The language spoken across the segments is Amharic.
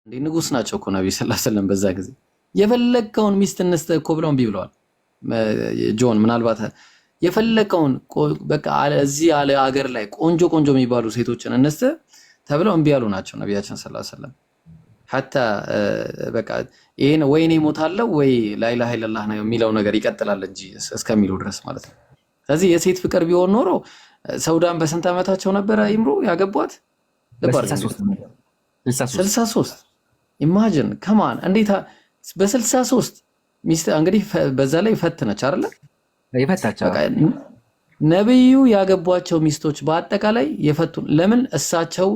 እንዴ፣ ንጉስ ናቸው እኮ ነብዩ ሰለላሁ ዐለይሂ ወሰለም። በዛ ጊዜ የፈለግከውን ሚስት እንስጥህ እኮ ብለው እምቢ ብለዋል። ጆን፣ ምናልባት የፈለግከውን በቃ እዚህ ያለ አገር ላይ ቆንጆ ቆንጆ የሚባሉ ሴቶችን እንስጥህ ተብለው እምቢ ያሉ ናቸው ነቢያችን ሰለላሁ ዐለይሂ ወሰለም። ሐታ በቃ ይሄን ወይ እኔ እሞታለሁ ወይ ላኢላሃ ኢለላህ ነው የሚለው ነገር ይቀጥላል እንጂ እስከሚሉ ድረስ ማለት ነው። ስለዚህ የሴት ፍቅር ቢሆን ኖሮ ሰውዳን በስንት ዓመታቸው ነበረ ኢምሮ ያገቧት? ልብ አድርግ። በ63። እንግዲህ 63። 63፣ imagine፣ come on፣ እንዴት በ63 ሚስት? እንግዲህ በዛ ላይ ፈት ነች አይደለ? የፈታቸው። በቃ ነብዩ ያገቧቸው ሚስቶች በአጠቃላይ የፈቱ። ለምን? እሳቸው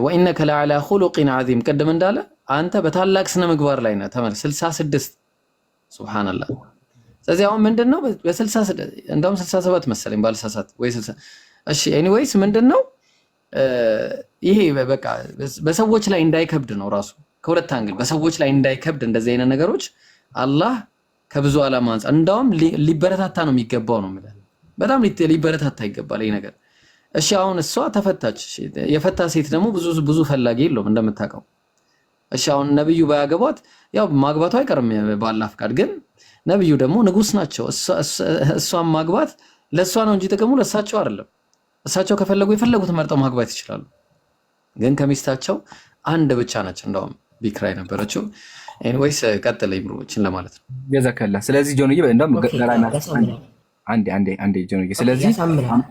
ወኢነከ ለዓላ ኹሉቂን ዐዚም ቅድም እንዳለ አንተ በታላቅ ስነ ምግባር ላይ ነህ። ተመልከት፣ 66፣ ሱብሃንአላህ። ስለዚህ አሁን ምንድን ነው በ66፣ እንደውም 67 መሰለኝ ባልሳሳት ወይ 60። እሺ፣ anyways ምንድን ነው ይሄ? በቃ በሰዎች ላይ እንዳይከብድ ነው ራሱ። ከሁለት angle በሰዎች ላይ እንዳይከብድ እንደዚህ አይነት ነገሮች አላህ ከብዙ ዓላማ አንጻር እንዳውም ሊበረታታ ነው የሚገባው ነው የምልህ። በጣም ሊበረታታ ይገባል ይሄ ነገር። እሺ፣ አሁን እሷ ተፈታች። እሺ፣ የፈታ ሴት ደግሞ ብዙ ብዙ ፈላጊ የለውም እንደምታውቀው። እሺ፣ አሁን ነብዩ ባያገቧት ያው ማግባቱ አይቀርም በአላህ ፍቃድ። ግን ነብዩ ደግሞ ንጉስ ናቸው። እሷን ማግባት ለእሷ ነው እንጂ ጥቅሙ ለእሳቸው አይደለም። እሳቸው ከፈለጉ የፈለጉትን መርጠው ማግባት ይችላሉ። ግን ከሚስታቸው አንድ ብቻ ነች እንደውም ቢክራ የነበረችው። Anyways ቀጥል ኢምሮ፣ ይህችን ለማለት ነው። ጀዛከላ። ስለዚህ ጆንዬ እንደውም ገራና ያሳምናል። አንዴ አንዴ አንዴ ጆንዬ፣ ስለዚህ ያሳምናል።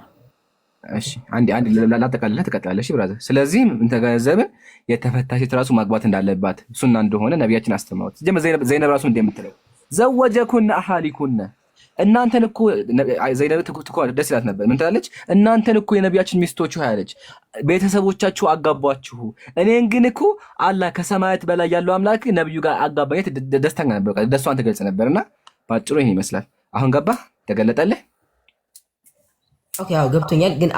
እሺ፣ አንዴ አንዴ ላጠቃልልህ፣ ትቀጥላለህ። እሺ brother። ስለዚህ እንተገነዘብን የተፈታች ሴት ራሱ ማግባት እንዳለባት ሱና እንደሆነ ነቢያችን አስተምረውት። ዘይነብ ራሱ እንደምትለው ዘወጀኩነ አሃሊኩነ፣ እናንተን እኮ ዘይነብ ደስ ይላት ነበር። ምን ትላለች? እናንተን እኮ የነቢያችን ሚስቶች ያለች ቤተሰቦቻችሁ አጋቧችሁ፣ እኔን ግን እኮ አላህ ከሰማያት በላይ ያለው አምላክ ነብዩ ጋር አጋባኝ። ደስተኛ ነበር፣ ደስታዋን ትገልጽ ነበር። እና በአጭሩ ይሄን ይመስላል። አሁን ገባ፣ ተገለጠልህ? Okay፣ አዎ ገብቶኛል ግን